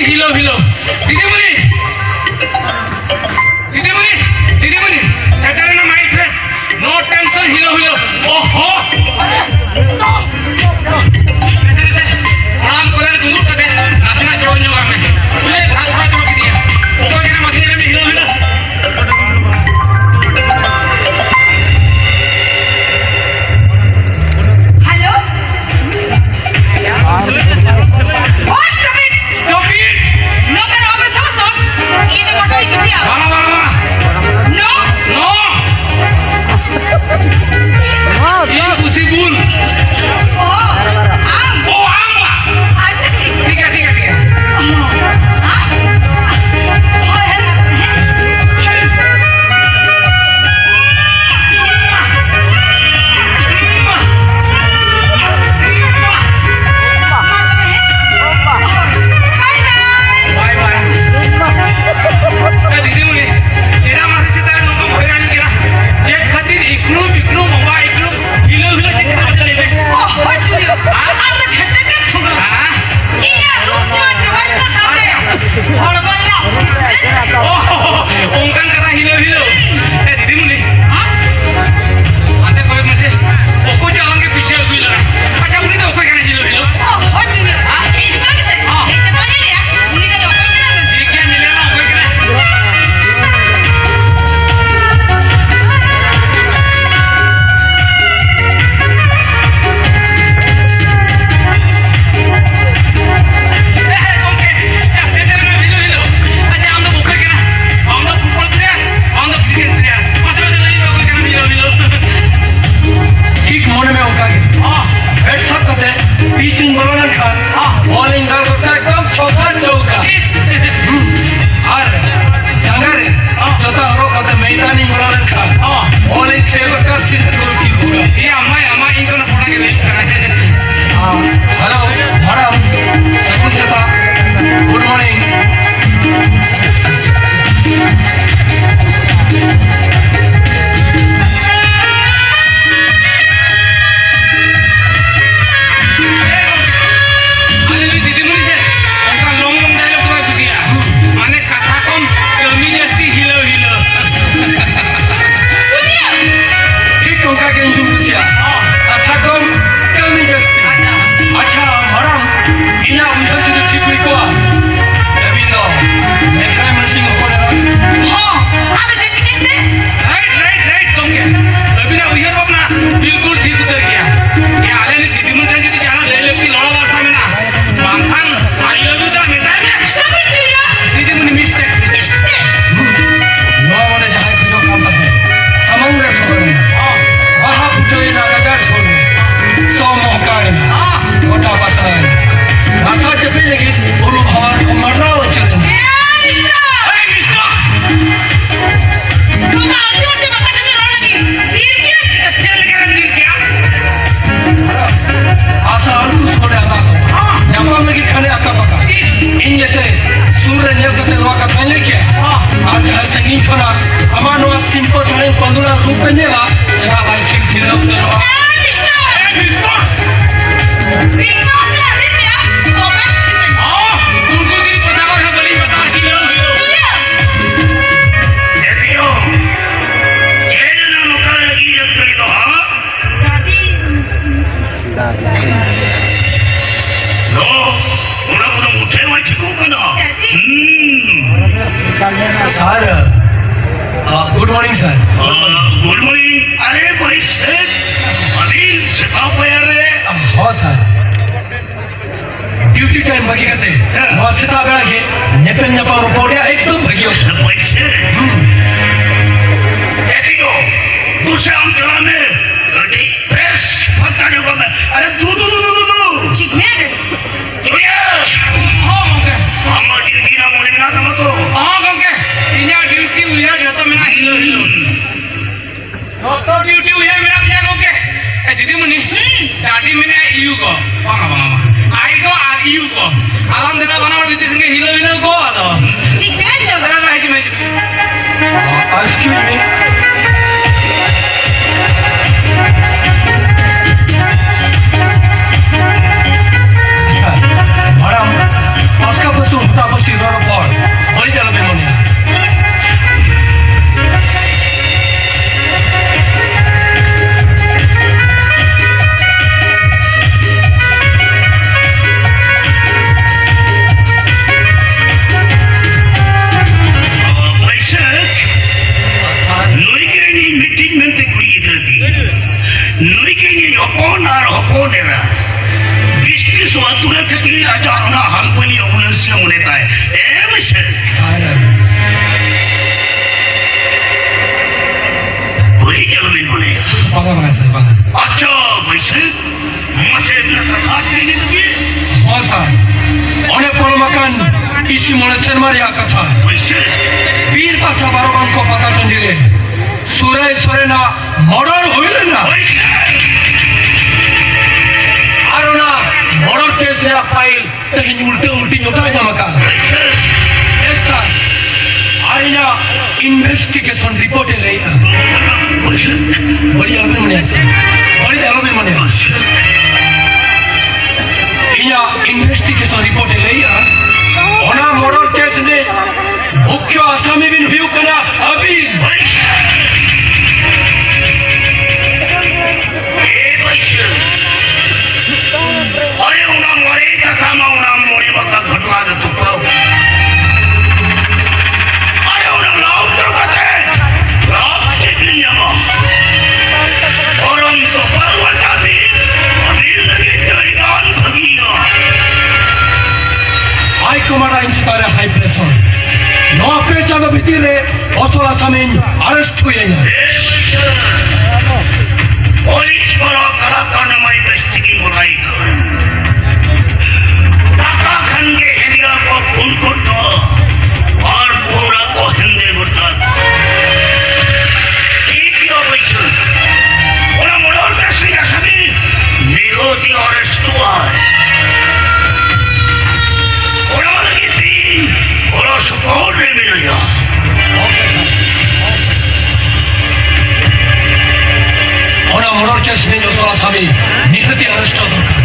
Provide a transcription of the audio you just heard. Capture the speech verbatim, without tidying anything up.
ᱦᱤᱞᱳ ᱦᱤᱞᱳ᱾ ᱫᱤᱫᱤᱢᱩᱱᱤ, ᱫᱤᱫᱤᱢᱩᱱᱤ, ᱫᱤᱫᱤᱢᱩᱱᱤ, ᱥᱮᱴᱮᱨᱮᱱᱟ ᱢᱟᱭᱤᱱᱰ ᱯᱷᱨᱮᱥ᱾ No tension, ᱦᱤᱞᱳ ᱦᱤᱞᱳ᱾ ᱚᱦᱚ! ᱱᱟᱥᱮ ᱱᱟᱥᱮ ᱠᱚᱲᱟᱢ ᱠᱚᱨᱮ ᱫᱩᱲᱩᱵ ᱠᱟᱛᱮ ᱱᱟᱥᱮᱱᱟᱜ ᱡᱚᱢ ᱧᱚᱜᱟᱜ ᱢᱮ᱾ ᱩᱱᱤ ᱫᱷᱟᱨ ᱫᱷᱟᱨᱟ ᱪᱟᱵᱟ ᱠᱮᱫᱮᱭᱟ᱾ ᱚᱠᱚᱭ ᱠᱟᱱᱟ ᱢᱟᱥᱮ ᱧᱮᱞ ᱢᱮ, ᱦᱤᱞᱳ ᱦᱤᱞᱳ᱾ Hello? Oh, stop it! Stop it! No, pero hombre, estamos solos. Y de por ahí que te amo. ᱵᱟᱝᱟ, ᱵᱟᱝᱟ, ᱵᱟᱝᱟ᱾ No. No. No, no. Imposible. Oh, ᱟᱢ᱾ Oh, ᱟᱢ ᱵᱟ᱾ ᱟᱪᱪᱷᱟ, ᱴᱷᱤᱠ᱾ ᱴᱷᱤᱠ ᱜᱮᱭᱟ, ᱴᱷᱤᱠ ᱜᱮᱭᱟ, ᱴᱷᱤᱠ ᱜᱮᱭᱟ᱾ Oh, ᱦᱮᱸ? ᱦᱳᱭ, ᱦᱮᱸ, ᱦᱮᱸ᱾ ᱵᱟᱭ ᱵᱟᱭ᱾ ᱮ ᱫᱤᱫᱤᱢᱩᱱᱤ, ᱪᱮᱫᱟᱜ ᱢᱟᱥᱮ ᱥᱮᱛᱟᱜ ᱨᱮ ᱱᱚᱝᱠᱟᱢ ᱦᱚᱭᱨᱟᱱᱤ ᱠᱟᱱᱟ? ᱪᱮᱫ ᱠᱷᱟᱹᱛᱤᱨ ᱤᱠᱲᱩᱢ ᱤᱠᱲᱩᱢ ᱵᱟᱵᱟ ᱤᱠᱲᱩᱢ ᱦᱤᱞᱟᱹᱣ ᱦᱤᱞᱟᱹᱣ ᱪᱮᱫ ᱠᱷᱟᱹᱛᱤᱨ ᱢᱟᱥᱮ ᱞᱟᱹᱭ ᱢᱮ? ᱚ, ᱦᱳᱭ, ᱪᱩᱭᱩ᱾ ᱦᱮᱸ? ᱟᱢ ᱫᱚ ᱰᱷᱮᱨ ᱰᱷᱮᱨ ᱜᱮᱢ ᱴᱷᱩᱝᱟ᱾ ᱦᱮᱸ? ᱤᱧᱟᱜ ᱨᱩᱯ ᱧᱮᱞ ᱡᱚᱜᱟᱡ ᱢᱮ ᱥᱟᱶᱛᱮ᱾ ᱟᱪᱪᱷᱟ᱾ ᱦᱚᱲᱢᱚ ᱨᱮᱱᱟᱜ ᱚ, ᱚᱱᱠᱟᱱ ᱠᱟᱛᱷᱟ ᱦᱤᱞᱟᱹᱣ ᱦᱤᱞᱟᱹᱣ᱾ ᱮ ᱫᱤᱫᱤᱢᱩᱱᱤ, ᱦᱮᱸ? ᱦᱟᱱᱛᱮ ᱠᱚᱭᱚᱜ ᱢᱮᱥᱮ᱾ ᱚᱠᱚᱭ ᱪᱚ ᱟᱞᱟᱝ ᱜᱮ ᱯᱤᱪᱷᱟᱹ ᱟᱹᱜᱩᱭ ᱞᱟᱝᱟ᱾ ᱟᱪᱪᱷᱟ, ᱩᱱᱤ ᱫᱚ ᱚᱠᱚᱭ ᱠᱟᱱᱟᱭ ᱦᱤᱞᱟᱹᱣ ᱦᱤᱞᱟᱹᱣ? ᱚ, ᱦᱳᱭ, ᱪᱩᱭᱩ᱾ ᱦᱮᱸ? ᱤᱧ ᱫᱚ ᱜᱮᱥᱮ᱾ ᱦᱮᱸ᱾ ᱤᱧ ᱫᱚ ᱵᱟᱹᱧ ᱞᱟᱹᱭᱟ᱾ ᱩᱱᱤ ᱫᱚ ᱚᱠᱚᱭ ᱠᱟᱱᱟᱭ? ᱴᱷᱤᱠ ᱜᱮᱭᱟ, ᱧᱮᱞᱮᱭᱟᱞᱟᱝ ᱚᱠᱚᱭ ᱠᱟᱱᱟᱭ᱾ ᱮ, ᱜᱚᱢᱠᱮ, ᱭᱟ, ᱥᱮᱴᱮᱨ ᱮᱱᱟ ᱦᱤᱞᱳ, ᱦᱤᱞᱳ᱾ ᱟᱪᱪᱷᱟ, ᱟᱢ ᱫᱚ ᱚᱠᱚᱭ ᱠᱟᱱᱟ? ᱟᱢ ᱫᱚ ᱯᱷᱩᱴᱵᱚᱞ ᱯᱞᱮᱭᱟᱨ, ᱟᱢ ᱫᱚ ᱠᱨᱤᱠᱮᱴ ᱯᱞᱮᱭᱟᱨ᱾ ᱢᱟᱥᱮ, ᱢᱟᱥᱮ, ᱞᱟᱹᱭ ᱢᱮ, ᱚᱠᱚᱭ ᱠᱟᱱᱟᱢ ᱦᱤᱞᱳ, ᱦᱤᱞᱳ? ᱴᱷᱤᱠ ᱢᱚᱱᱮ ᱢᱮ ᱚᱱᱠᱟ ᱜᱮ᱾ ᱦᱚᱸ᱾ ᱵᱮᱴ ᱥᱟᱵ ᱠᱟᱛᱮ ᱯᱤᱪ ᱤᱧ ᱵᱚᱞᱚ ᱞᱮᱱᱠᱷᱟᱱ ᱦᱚᱸ᱾ ᱵᱚᱞ ᱤᱧ ᱫᱟᱞ ᱜᱚᱫ ᱠᱟᱜᱼᱟ ᱮᱠᱫᱚᱢ ᱪᱷᱚᱠᱟ ᱪᱚᱣᱠᱟ᱾ ᱤᱥ! ᱦᱩᱸ᱾ ᱟᱨ ᱡᱟᱸᱜᱟ ᱨᱮ ᱦᱚᱸ᱾ ᱡᱚᱛᱟ ᱦᱚᱨᱚᱜ ᱠᱟᱛᱮ ᱢᱚᱭᱫᱟᱱ ᱤᱧ ᱵᱚᱞᱚ ᱞᱮᱱᱠᱷᱟᱱ ᱦᱚᱸ᱾ ᱵᱚᱞ ᱤᱧ ᱠᱷᱮᱞ ᱜᱚᱫ ᱠᱟᱜᱼᱟ ᱥᱤᱫᱷᱟᱹ ᱜᱳᱞ ᱠᱤᱯ ᱜᱳᱞ᱾ ᱮᱭᱟ, ᱟᱢᱟᱭ, ᱟᱢᱟᱭ, ᱤᱧ ᱫᱚ ᱱᱚᱰᱮ ᱜᱮ ᱦᱩᱭᱩᱜ ᱠᱟᱱᱟ᱾ ᱦᱮᱞᱳ, ᱢᱮᱰᱟᱢ, ᱥᱟᱹᱜᱩᱱ ᱥᱮᱛᱟᱜ, ᱜᱩᱰ ᱢᱚᱨᱱᱤᱝ᱾ ᱟᱞᱮ ᱱᱩᱭ ᱫᱤᱫᱤᱢᱩᱱᱤ ᱥᱮ ᱚᱱᱠᱟ ᱞᱚᱝ ᱞᱚᱝ dialogue ᱨᱮ ᱧᱮᱞ ᱠᱟᱛᱮ ᱱᱚᱣᱟ ᱠᱟᱛᱷᱟᱧ ᱞᱟᱹᱭ ᱠᱮᱫ᱾ ᱟᱨ ᱡᱟᱦᱟᱸᱭ ᱥᱟᱺᱜᱤᱧ ᱠᱷᱚᱱᱟᱜ ᱟᱢᱟᱜ ᱱᱚᱣᱟ ᱥᱤᱢᱯᱟᱹ ᱥᱟᱹᱲᱤᱢ ᱯᱟᱹᱫᱩᱲᱟ ᱨᱩᱯ ᱮ ᱧᱮᱞᱟ, ᱪᱮᱫᱟᱜ ᱵᱟᱭ ᱥᱤᱢ ᱥᱤᱨᱟᱹᱣ ᱩᱛᱟᱹᱨᱚᱜᱼᱟ? ᱫᱚ, ᱚᱱᱟ ᱠᱚᱫᱚ ᱢᱩᱴᱷᱟᱹᱭ ᱵᱟᱭ ᱴᱷᱤᱠᱚᱜ ᱠᱟᱱᱟ᱾ ᱦᱩᱸ᱾ ᱥᱟᱨ, ᱟ, ᱜᱩᱰ ᱢᱚᱨᱱᱤᱝ ᱥᱟᱨ᱾ ᱟ, ᱜᱩᱰ ᱢᱚᱨᱱᱤᱝ᱾ ᱟᱨᱮ ᱵᱟᱹᱭᱥᱟᱹᱠᱷ, ᱟᱹᱵᱤᱱ ᱥᱮᱛᱟᱜ ᱯᱟᱭᱟᱨ ᱨᱮ? ᱦᱚᱸ ᱥᱟᱨ, ᱰᱤᱭᱩᱴᱤ ᱴᱟᱭᱤᱢ ᱵᱟᱹᱜᱤ ᱠᱟᱛᱮ ᱦᱮᱸ᱾ ᱱᱚᱣᱟ ᱥᱮᱛᱟᱜ ᱵᱮᱲᱟ ᱜᱮ ᱧᱮᱯᱮᱞ ᱧᱟᱯᱟᱢ ᱨᱚᱯᱚᱲ ᱨᱮᱭᱟᱜ ᱮᱠᱫᱚᱢ ᱵᱷᱟᱹᱜᱤ ᱚᱠᱛᱚ᱾ ᱵᱟᱹᱭᱥᱟᱹᱠᱷ᱾ ᱦᱩᱸ᱾ ᱮ ᱫᱤᱭᱳ, ᱫᱩᱥᱮ ᱟᱢ ᱪᱟᱞᱟᱜ ᱢᱮ᱾ ᱠᱟᱹᱴᱤᱡ ᱯᱷᱨᱮᱥ ᱯᱷᱟᱨᱪᱟ ᱧᱚᱜᱚᱜ ᱢᱮ᱾ ᱟᱨᱮ ᱫᱩ, ᱫᱩ, ᱫᱩ, ᱫᱩ, ᱫᱩ, ᱫᱩ᱾ ᱪᱮᱫ ᱢᱮᱱ? ᱫᱩᱨᱤᱭᱟᱹ! ᱦᱚᱸ, ᱜᱚᱝᱠᱮ᱾ ᱟᱢᱟᱜ ᱰᱤᱭᱩᱴᱤ ᱨᱮᱱᱟᱜ ᱢᱚᱱᱮ ᱢᱮᱱᱟᱜ ᱛᱟᱢᱟ ᱛᱚ? ᱦᱚᱸ, ᱜᱚᱝᱠᱮ᱾ ᱤᱧᱟᱹᱜ ᱰᱤᱭᱩᱴᱤ ᱩᱭᱦᱟᱹᱨ ᱡᱚᱛᱚ ᱢᱮᱱᱟᱜᱼᱟ, ᱦᱤᱞᱳ, ᱦᱤᱞᱳ᱾ ᱡᱚᱛᱚ ᱰᱤᱭᱩᱴᱤ ᱩᱭᱦᱟᱹᱨ ᱢᱮᱱᱟᱜ ᱛᱤᱧᱟ, ᱜᱚᱝᱠᱮ᱾ ᱮ, ᱫᱤᱫᱤᱢᱩᱱᱤ, ᱦᱩᱸ᱾ ᱰᱟᱹᱰᱤ ᱢᱮᱱᱟᱭᱟ, ᱤᱭᱩ ᱜᱚ᱾ ᱵᱟᱝᱟ, ᱵᱟᱝᱟ, ᱵᱟᱝᱟ᱾ ᱟᱭ ᱜᱚ ᱟᱨ ᱤᱭᱩ ᱜᱚ᱾ ᱟᱞᱟᱝ ᱫᱮᱞᱟ ᱵᱟᱱᱟ ᱦᱚᱲ ᱡᱩᱫᱤ ᱥᱮᱸᱜᱮ ᱦᱤᱞᱳ, ᱦᱤᱞᱳ ᱜᱚ, ᱟᱫᱚ᱾ ᱪᱮᱫ ᱢᱮᱱ ᱪᱚ? ᱫᱮᱞᱟ, ᱫᱮᱞᱟ, ᱦᱤᱡᱩᱜ ᱢᱮ, ᱦᱤᱡᱩᱜ ᱢᱮ᱾ Excuse me. ᱢᱟᱲᱟᱝ ᱯᱟᱥᱠᱟ ᱯᱟᱹᱥᱩ ᱦᱚᱴᱟ ᱯᱟᱹᱥᱤ ᱨᱚᱲ ᱨᱚᱯᱚᱲ ᱵᱟᱹᱲᱤᱡ ᱟᱞᱚᱯᱮ ᱢᱚᱱᱮᱭᱟ᱾ ᱵᱟᱹᱭᱥᱟᱹᱠᱷ, ᱱᱩᱭ ᱜᱮ ᱤᱧᱤᱡ ᱢᱤᱫᱴᱤᱡ ᱢᱮᱱᱛᱮ ᱠᱩᱲᱤ ᱜᱤᱫᱽᱨᱟᱹ ᱛᱤᱧ᱾ ᱱᱩᱭ ᱜᱮ ᱤᱧᱤᱡ ᱦᱚᱯᱚᱱ ᱟᱨ ᱦᱚᱯᱚᱱ ᱮᱨᱟ᱾ ᱵᱤᱥ ᱛᱤᱥ ᱚᱣᱟᱨ ᱫᱩᱞᱟᱹᱲ ᱠᱷᱟᱹᱛᱤᱨ ᱟᱡᱟᱜ ᱚᱱᱟ ᱦᱟᱢᱯᱟᱹᱞᱤ ᱩᱞᱟᱹᱥᱤᱭᱟᱹ ᱢᱚᱱᱮ ᱛᱟᱭ᱾ ᱮ ᱵᱟᱹᱭᱥᱟᱹᱠᱷ᱾ ᱵᱟᱹᱲᱤᱡ ᱟᱞᱚᱵᱤᱱ ᱢᱚᱱᱮᱭᱟ᱾ ᱵᱟᱝᱟ, ᱵᱟᱝᱟ ᱥᱟᱨ, ᱵᱟᱝᱟ᱾ ᱟᱪᱪᱷᱟ, ᱵᱟᱹᱭᱥᱟᱹᱠᱷ᱾ ᱢᱟᱥᱮ ᱢᱤᱫ ᱠᱟᱛᱷᱟ ᱞᱟᱹᱭ ᱛᱟᱵᱤᱱ᱾ ᱦᱚᱸ ᱥᱟᱨ, ᱚᱱᱮ ᱯᱚᱞᱚᱢ ᱟᱠᱟᱱ ᱤᱥᱤ ᱢᱚᱬᱮ ᱥᱮᱨᱢᱟ ᱨᱮᱭᱟᱜ ᱠᱟᱛᱷᱟ᱾ ᱦᱳᱭ ᱥᱮ᱾ ᱵᱤᱨ ᱯᱟᱥᱟ ᱵᱟᱨᱚ ᱵᱟᱝᱠᱚ ᱯᱟᱛᱟ ᱴᱟᱺᱰᱤ ᱨᱮ ᱥᱩᱨᱟᱹᱭ ᱥᱚᱨᱮᱱᱟᱜ ᱢᱚᱨᱰᱚᱨ ᱦᱩᱭ ᱞᱮᱱᱟ᱾ ᱦᱳᱭ ᱥᱮ᱾ ᱟᱨ ᱚᱱᱟ ᱢᱚᱨᱰᱚᱨ ᱠᱮᱥ ᱨᱮᱭᱟᱜ ᱯᱷᱟᱭᱤᱞ ᱛᱮᱦᱮᱧ ᱩᱞᱴᱟᱹ ᱩᱞᱴᱤ ᱧᱚᱜ ᱧᱟᱢ ᱟᱠᱟᱫ᱾ ᱦᱳᱭ ᱥᱮ᱾ ᱤᱱᱵᱷᱮᱥᱴᱤᱜᱮᱥᱚᱱ ᱨᱤᱯᱳᱨᱴ ᱮ ᱞᱟᱹᱭᱮᱜᱼᱟ᱾ ᱵᱟᱹᱲᱤᱡ ᱟᱞᱚᱵᱤᱱ ᱢᱚᱱᱮᱭᱟ ᱥᱮ, ᱵᱟᱹᱲᱤᱡ ᱟᱞᱚᱵᱤᱱ ᱢᱚᱱᱮᱭᱟ᱾ ᱤᱧᱟᱹᱜ ᱤᱱᱵᱷᱮᱥᱴᱤᱜᱮᱥᱚᱱ ᱨᱤᱯᱳᱨᱴ ᱮ ᱞᱟᱹᱭᱮᱜᱼᱟ, ᱚᱱᱟ ᱢᱚᱨᱰᱟᱨ ᱠᱮᱥ ᱨᱤᱱᱤᱡ ᱢᱩᱠᱷᱭᱚ ᱟᱥᱟᱢᱤ ᱵᱤᱱ ᱦᱩᱭᱩᱜ ᱠᱟᱱᱟ ᱟᱹᱵᱤᱱ᱾ ᱮ ᱵᱟᱹᱭᱥᱟᱹ, ᱟᱨᱮ ᱚᱱᱟ ᱢᱚᱨᱮ ᱠᱟᱛᱷᱟ ᱢᱟ ᱚᱱᱟ ᱢᱚᱬᱮ ᱵᱟᱠᱟ ᱜᱷᱚᱴᱞᱟ ᱨᱮ ᱛᱚᱯᱟᱣ᱾ ᱟᱨᱮ ᱚᱱᱟ ᱞᱟᱣ ᱩᱛᱟᱹᱨ ᱠᱟᱛᱮ ᱞᱟᱵᱷ ᱪᱮᱫ ᱵᱤᱱ ᱧᱟᱢᱟ? ᱵᱚᱨᱚᱝ ᱛᱚᱯᱟᱣ ᱟᱠᱟᱫ ᱵᱤᱱ, ᱟᱹᱵᱤᱱ ᱞᱟᱹᱜᱤᱫ ᱫᱚ ᱟᱹᱰᱤ ᱜᱟᱱ ᱵᱷᱟᱹᱜᱤᱭᱟ᱾ ᱦᱟᱭ ᱠᱚᱢᱟᱱᱰ ᱤᱧ ᱪᱮᱛᱟᱱ ᱨᱮ ᱦᱟᱭ ᱯᱨᱮᱥᱚᱨ᱾ ᱱᱚᱣᱟ ᱯᱮ ᱪᱟᱸᱫᱚ ᱵᱷᱤᱛᱤᱨ ᱨᱮ ᱚᱥᱚᱞ ᱟᱥᱟᱢᱤᱧ ᱟᱨᱮᱥᱴ ᱦᱩᱭᱟᱹᱧᱟ᱾ ᱯᱩᱞᱤᱥ ᱵᱟᱞᱟ ᱠᱟᱞᱟ ᱠᱟᱱᱟᱢᱟᱭ ᱵᱮᱥ ᱴᱷᱤᱠᱤᱧ ᱵᱟᱲᱟᱭ ᱠᱟᱱ᱾ ᱴᱟᱠᱟ ᱠᱷᱟᱱ ᱜᱮ ᱦᱮᱸᱫᱮᱭᱟ ᱠᱚ ᱯᱩᱸᱰ ᱜᱚᱫ ᱠᱚᱣᱟ ᱟᱨ ᱯᱩᱸᱰᱟ ᱠᱚ ᱦᱮᱸᱫᱮ ᱜᱚᱫ ᱠᱟᱠᱚᱣᱟ᱾ ᱴᱷᱤᱠ ᱜᱮᱭᱟ ᱵᱟᱹᱭᱥᱟᱹ᱾ ᱚᱱᱟ ᱢᱚᱨᱰᱟᱨ ᱠᱮᱥ ᱨᱤᱱᱤᱡ ᱟᱥᱟᱢᱤ ᱱᱤᱦᱟᱹᱛᱤ ᱟᱨᱮᱥᱴᱚᱜᱼᱟᱭ᱾ ᱚᱱᱟ ᱞᱟᱹᱜᱤᱫ ᱤᱧ ᱜᱚᱲᱚ ᱥᱚᱯᱚᱦᱚᱫ ᱨᱮ ᱢᱤᱱᱟᱹᱧᱟ᱾ ᱚᱱᱟ ᱢᱚᱨᱰᱟᱨ ᱠᱮᱥ ᱨᱤᱱᱤᱡ ᱚᱥᱚᱞ ᱟᱥᱟᱢᱤ ᱱᱤᱦᱟᱹᱛᱤ ᱟᱨᱮᱥᱴᱚᱜ ᱫᱚᱨᱠᱟᱨ᱾